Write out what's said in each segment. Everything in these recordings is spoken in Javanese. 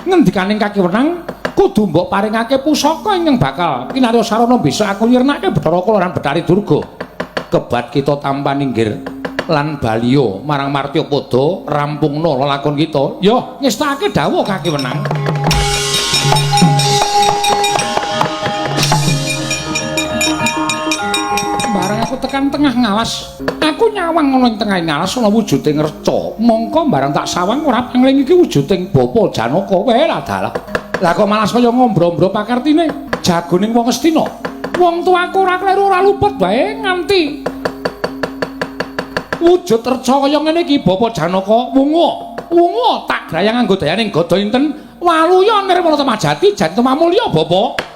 Ngendikaning kaki wenang kudu mbok paringake pusaka ingkang bakal kinarya sarana besok aku nyirnake Bathara Kala lan Bathari Durga. Kebat kita tampa ninggir lan baliya marang Martyapada rampungna lelakon kita. Yo ngestakake dawuh kaki wenang. Bareng aku tekan tengah ngalas, aku nyawang ana ing tengah ngalas ana wujuding reca. Mongko bareng tak sawang ora pangling iki wujuding Bapa Janaka. Weh lah dalah. Lah kok malah kaya ngombro-ombro pakartine jagoning wong Astina. Wong tuaku ora kleru ora luput bae nganti wujud reca kaya ngene iki Bapa Janaka wungu. Wungu tak grayang nganggo dayaning gada inten waluya nirmala temajati jati temamulya Bapa.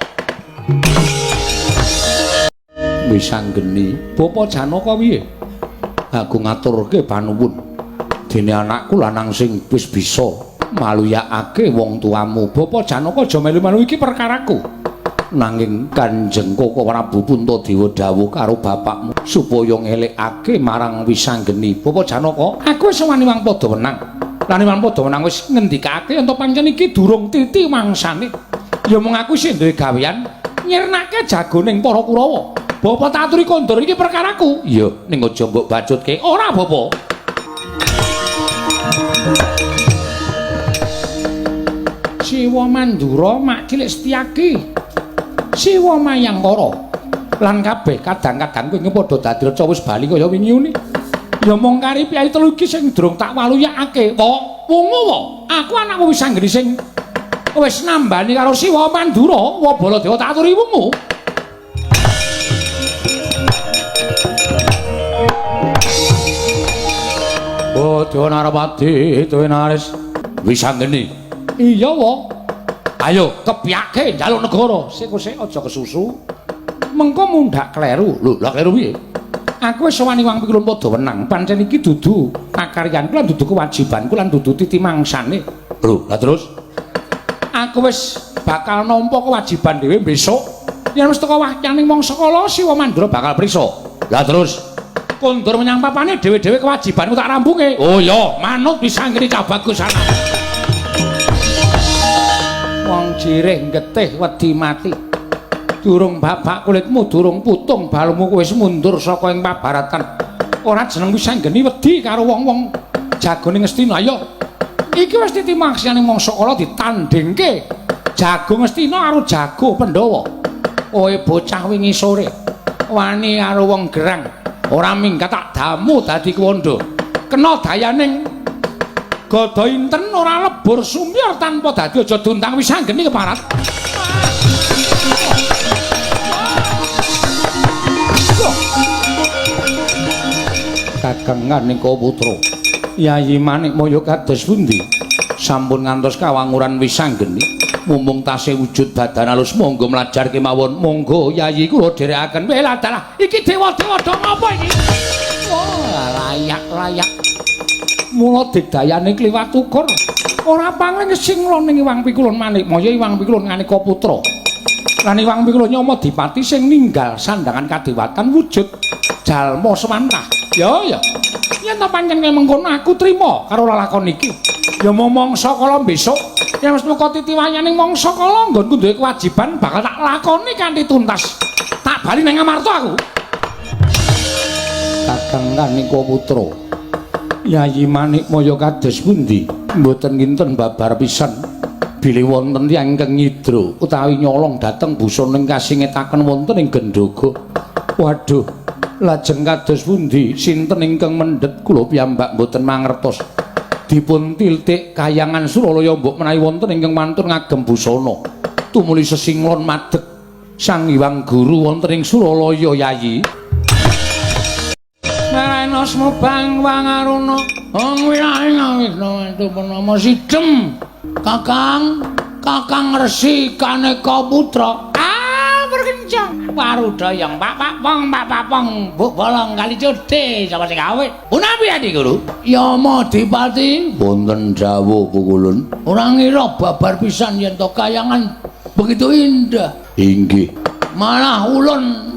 Wis anggeni Bapa Janaka piye? Aku ngaturke panuwun. Dene anakku lanang sing wis bisa maluyakake wong tuamu. Bapa Janaka aja melu-melu iki perkaraku. Nanging Kanjeng Koko Prabu Puntadewa dawuh karo bapakmu supaya ngelekake marang Wisanggeni. Bapa Janaka, aku wis wani wang padha wenang. Lan wang padha wenang wis ngendikake yen to pancen iki durung titi mangsane. Ya mung aku isih duwe gawean nyirnake jagoning para Kurawa. Bapak tak aturi kondur iki perkaraku. Iya, ning aja mbok bacutke. Ora, Bapak. Siwa Mandura mak cilik Setyaki. Siwa Mayangkara. Lan kabeh kadang-kadang kowe padha dadi reca wis bali kaya wingi uni. Ya mung kari piyai telu iki sing durung tak waluyakake. Wa, wungu wa. Aku anakmu wis anggene sing wis nambani karo Siwa Mandura, wa Baladewa tak aturi wungu. Dewa Narapati Tuwinaris Wisanggeni. Iya wa. Ayo kepyake njaluk negara. Sik sik aja kesusu. Mengko mundhak kleru. Lho, lah kleru piye? Aku wis wani wang pikulun padha wenang. Pancen iki dudu pakaryanku lan dudu kewajibanku lan dudu titi mangsane. Lho, lah terus aku wis bakal nampa kewajiban dhewe besok. Yen wis teka wahyaning mangsa kala Siwa Mandura bakal prisa. Lah terus kondur menyang papane dhewe-dhewe kewajibanku tak rampunge. Oh iya, manut Wisanggeni cah bagus ana. Wong jirih getih wedi mati. Durung babak kulitmu, durung putung balungmu wis mundur saka ing pabaratan. Ora jeneng Wisanggeni wedi karo wong-wong jagone Ngastina. Ayo. Iki wis titi maksane mangsa kala ditandhingke jago Ngastina karo jago Pandhawa. Kowe bocah wingi sore wani karo wong gerang. Ora minggat tak damu dadi kuwanda. Kena dayaning gada inten ora lebur sumyar tanpa dadi aja diundang Wisanggeni keparat. Kakang Nganika Putra, Yayi Manikmaya kados pundi? Sampun ngantos kawanguran Wisanggeni. Mumpung tasih wujud badan alus monggo mlajar kemawon. Monggo Yayi kula dherekaken. Weh lah dalah iki dewa-dewa do ngapa iki? Wah, layak-layak. Mula digdayane kliwat ukur. Ora pangling sing ning Iwang Pikulun Manikmaya Iwang Pikulun Nganika Putra. Lan Iwang Pikulun Nyama Dipati sing ninggal sandangan kadewatan wujud jalma semantah. Ya ya. Yen ta pancen kaya mengkono aku trima karo lelakon iki. Ya mangsa kala besok yen wis muka titiwayaning mangsa kala nggonku duwe kewajiban bakal tak lakoni kanthi tuntas. Tak bali nang Amarta aku. Kakang Nganika Putra. Yayi Manikmaya kados pundi? Mboten kinten babar pisan. Bilih wonten tiyang ingkang nyidra utawi nyolong dhateng busana ingkang kasingetaken wonten ing Gendhoga. Waduh, lajeng kados pundi? Sinten ingkang mendhet kula piyambak mboten mangertos. Dipun tiltik kayangan Suralaya mbok menawi wonten ingkang mantun ngagem busana. Tumuli sesinglon madeg Sang Hyang Guru wonten ing Suralaya Yayi. Narayana Smubang Wangaruna Ong wilaing Wisnu Purnama Sidem Kakang Kakang Resi Kaneka Putra. Ah berkencang Warudayang Pak Pak Pong Pak Pak Pong Buk Bolong Kali Code sapa sing gawe punapi Adi Guru Yama Dipati wonten dawuh pukulun ora ngira babar pisan yen to kayangan begitu indah. Inggih malah ulun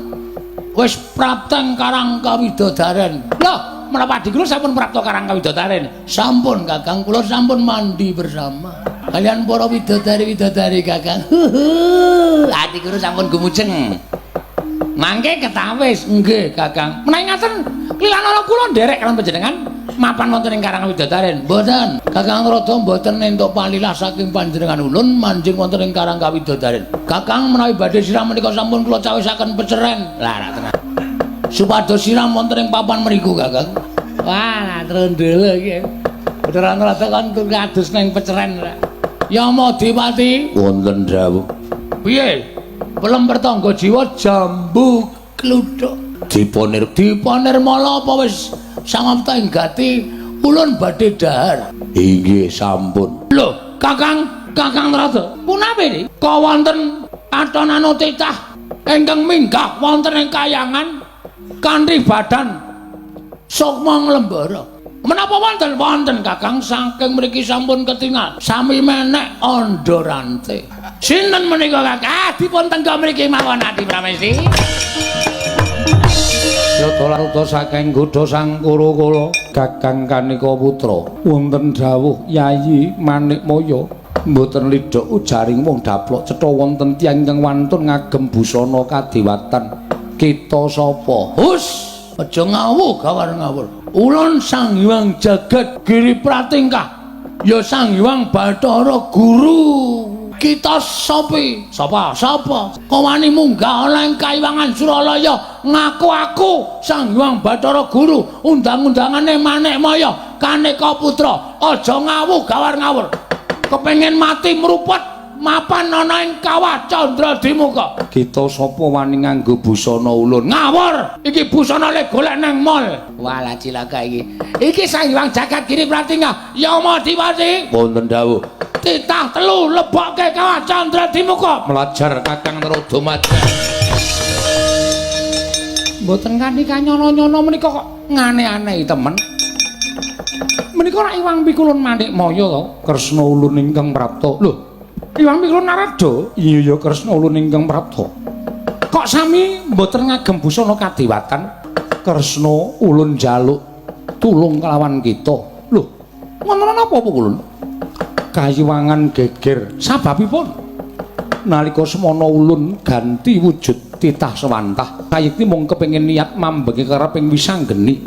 wis prapteng karang kawidodaren. Lho, menapa Adi Guru sampun prapta karang kawidodaren? Sampun Kakang, kula sampun mandi bersama. Kalian para widodari-widodari Kakang. Ati guru sampun gumujeng. Mangke ketawis nggih Kakang. Menawi ngaten lilanana kula nderek kaliyan panjenengan mapan wonten ing Karang Widodaren. Mboten. Kakang Rada mboten entuk palilah saking panjenengan ulun manjing wonten ing Karang Kawidodaren. Kakang menawi badhe siram menika sampun kula cawisaken peceren. Lah rak tenan. Supados siram wonten ing papan mriku Kakang. Wah, trondol iki. Beneran rada kon kados ning peceren. Yama Dipati wonten dawuh. Piye? Pelem pertangga jiwa jambu kluthuk diponir diponirmala apa wis samapta ing gati ulun badhe dhahar. Inggih sampun. Lho, Kakang, Kakang Rada, punapi niki? Kawonten atonanu titah ingkang minggah wonten ing kayangan kanthi badan sukma nglembara. Menapa wonten? Wonten Kakang, saking mriki sampun ketingal sami menek andha rante. Sinten menika Kakang? Ah, dipun tengga mriki mawon Adi Pramesti. Yata laruta saking godha sang Kuru-kula Kakang Kanika Putra wonten dawuh Yayi Manikmaya mboten lidhok ujaring wong daplok cetha wonten tiyang ingkang wantun ngagem busana kadewatan. Kita sapa? Hus, aja ngawuh gawar ngawur. Ulun Sang Hyang Jagat Giri Pratingkah ya Sang Hyang Bathara Guru. Kita sopi sapa sapa kok wani munggah ana ing kayiwangan Suralaya ngaku aku Sang Hyang Bathara Guru undang-undangane Manikmaya Kaneka Putra. Aja ngawuh gawar ngawur. Kepengin mati mrupet mapan ana ing kawah Candra Dimuka. Kita sapa wani nganggo busana ulun? Ngawur, iki busana le golek nang mall. Walah cilaka iki. Iki Sang Hyang Jagat Giri Pratingga Yama Dipati wonten dawuh. Titah telu lebokke kawah Candra Dimuka. Mlajar Kakang Narada Maja. Mboten kanthi kanyono-nyono menika kok ngane-anehi temen. Menika rak Iwang Pikulun Manikmaya to? Kresna ulun ingkang prapta. Lho, Iwang Pikulun Narada? Iya ya Kresna ulun ingkang prapta. Kok sami mboten ngagem busana kadewatan? Kresna ulun njaluk tulung kelawan kita. Lho, ngono napa Pukulun? Kayiwangan geger. Sababipun nalika semana ulun ganti wujud titah sewantah, kayekti mung kepengin niat mambengi kereping wisanggeni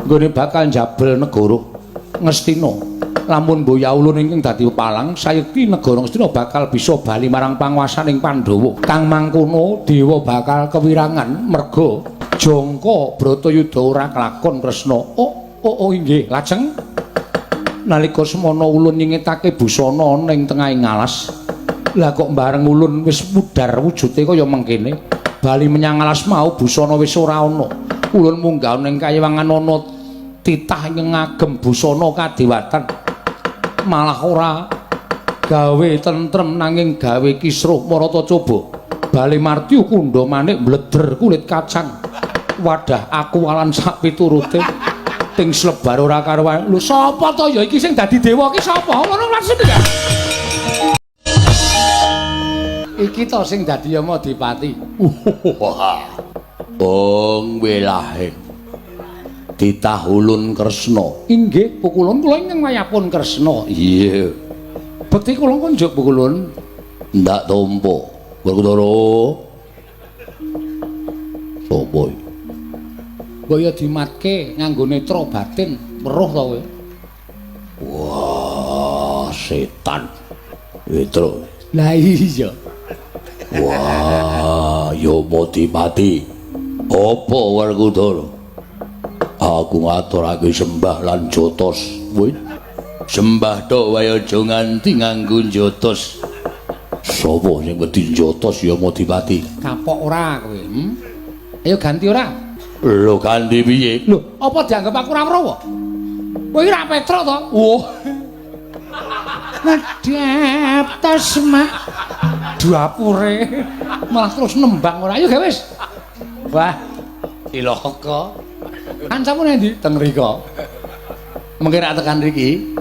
nggone bakal njabel negara Ngastina. Lamun mboya ulun ingkang dadi pepalang, sayekti negara Ngastina bakal bisa bali marang panguwasaning Pandhawa. Kang mangkono dewa bakal kewirangan merga jangka Bratayuda ora kelakon Kresna. Oh, oh, oh inggih. Lajeng nalika semana ulun nyingetake busana ning tengahing alas, lah kok bareng ulun wis pudar wujude kaya mengkene, bali menyang alas mau busana wis ora ana. Ulun munggah ning kayiwangan ana titah ingkang ngagem busana kadewatan, malah ora gawe tentrem nanging gawe kisruh. Marata coba bali martyu kundha manik mbleder kulit kacang. Wadah aku walan sak piturute ting slebar ora karuan. Lho sapa to ya iki sing dadi dewa iki sapa? Ngono maksud ya. Iki to sing dadi Yama Dipati. Bong welahe titah ulun Kresna. Inggih Pukulun, kula ingkang wayahpun Kresna. Iya. Bekti kula kunjuk Pukulun. Ndak tampa. Werkudara. Sopo iki? Mbok dimatke nganggo netra batin, weruh to kowe. Wah, setan. Netra. Lah iya. Wah, Yama Dipati. Apa Werkudara? Aku ngaturake sembah lan jotos. Wih. Sembah tok wae aja nganti nganggo jotos. Sapa sing wedi jotos Yama Dipati? Kapok ora kowe, hmm? Ayo ganti ora? Lho ganti piye? Lho, apa dianggep aku ora weruh? Kowe iki ra Petruk to? Wah. Ngedep tes mak dapure malah terus nembang ora. Ayo gawe wis. Wah, cilaka. Kancamu nang ndi? Teng mriko. Mengke rak tekan mriki.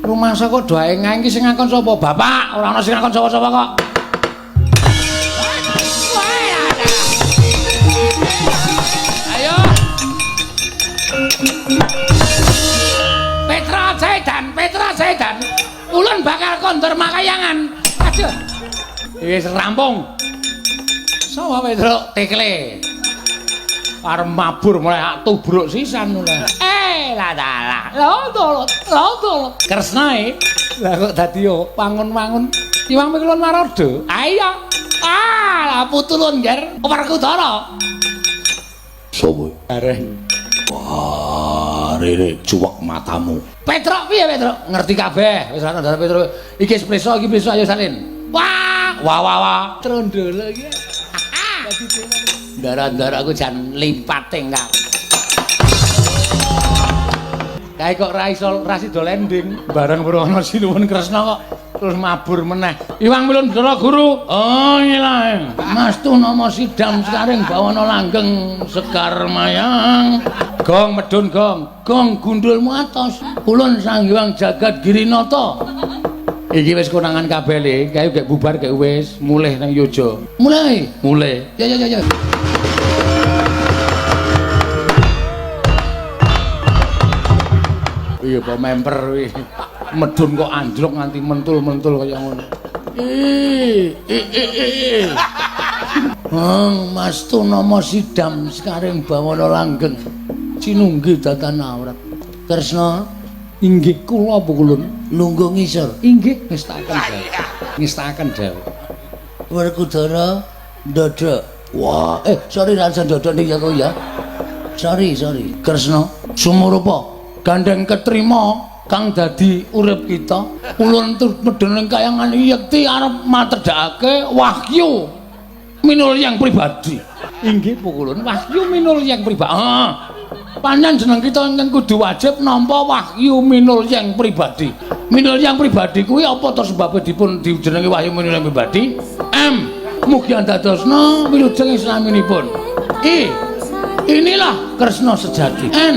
Rumangsa kok doae ngae iki sing ngakon sapa? Bapak, ora ana sing ngakon sapa-sapa kok. Ayo. Petra Sedan, Petra Sedan. Ulun bakal kondur makayangan. Aduh. Wis rampung. Sawa Petruk tekle. Arep mabur mulai tubruk sisan mulai. Eh, lah dalah. Lho to, lho to. Kresnae. Lah kok dadi yo wangun-wangun Iwang Mikulun Marodo. Ayo. Ah, lah putu lun nger Werkudara. Sopo? Bareng. Wah, rene cuwek matamu. Petruk piye Petruk? Ngerti kabeh. Wis ana ndara Petruk. Iki wis preso, iki preso ayo salin. Wah, wah wah wah. Trondolo iki. Ndara-ndara aku jan limpate enggak. Kae kok ra iso ra sida landing. Bareng weruh Sinuwun Kresna kok terus mabur meneh. Iwang Milun Bathara Guru. Oh ilahe. Mas tu nama sidam sekaring bawana langgeng sekar mayang. Gong medun gong. Gong gundulmu atos. Ulun Sang Hyang Jagat Girinata. Iki wis konangan kabeh le, kae gek bubar gek wis mulih nang Yojo. Mulai, mulih. Ya ya ya ya. Iya apa memper kuwi. Medun kok anjlok nganti mentul-mentul kaya ngono. Ih, ih ih ih. Heng, Mas tu nama sidam sekaring bawana langgeng. Cinunggi datan awrat. Kresna, inggih kula apa kulun? Lungguh ngisor. Inggih ngestakaken dawuh. Ngestakaken dawuh. Werkudara ndodhok. Wah, Sorry ra iso ndodhok ning aku ya. Sorry, sorry. Kresna sumurupa gandeng ketrima kang dadi urip kita. Ulun tur medhun ing kayangan yekti arep matedhakake wahyu minul yang pribadi. Inggih pukulun wahyu minul yang pribadi. Ah. Pancen jeneng kita ingkang kudu wajib nampa wahyu minul yang pribadi. Minul yang pribadi kuwi apa to sebabe dipun dijenengi wahyu minul yang pribadi? M. Mugi andadosna wilujeng islaminipun. I. Inilah Kresna sejati. N.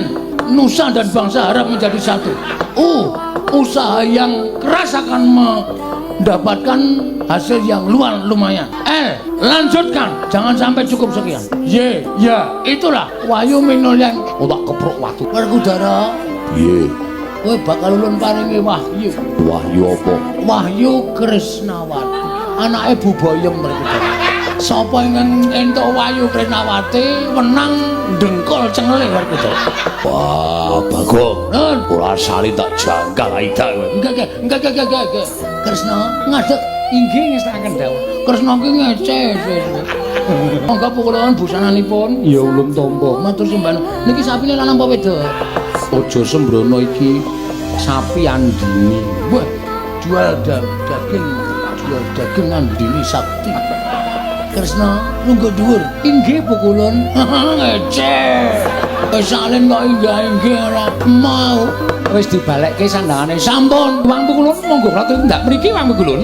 Nusa dan bangsa harap menjadi satu. U. Usaha yang keras akan mendapatkan hasil yang luar lumayan. L. Lanjutkan, jangan sampai cukup sekian. Y. Ya, itulah wahyu minul yang otak keprok watu. Werkudara, piye? Kowe bakal ulun paringi wahyu. Wahyu apa? Wahyu Krisnawati. Anake Bu Boyem Werkudara. Sapa ingkang entuk wahyu Krisnawati wenang dengkul cengele Werkudara. Wah, Bagong. Nun. Ora salin tak jangkal aida kowe. Enggak, enggak, enggak, enggak, enggak, enggak. Kresna ngadeg. Inggih ngestakaken dawuh. Kresna ki ngece. Monggo pukulun busananipun. Ya ulun tampa. Matur sembah. Niki sapine lanang apa wedok? Aja sembrono iki sapi andini. Wah, jual daging, jual daging andini sakti. Kresna lungguh dhuwur. Inggih pukulun. Ngece. Wis salin kok inggih-inggih ora mau. Wis dibalekke sandangane. Sampun, Wang Pukulun monggo kula tindak mriki Wang Pukulun.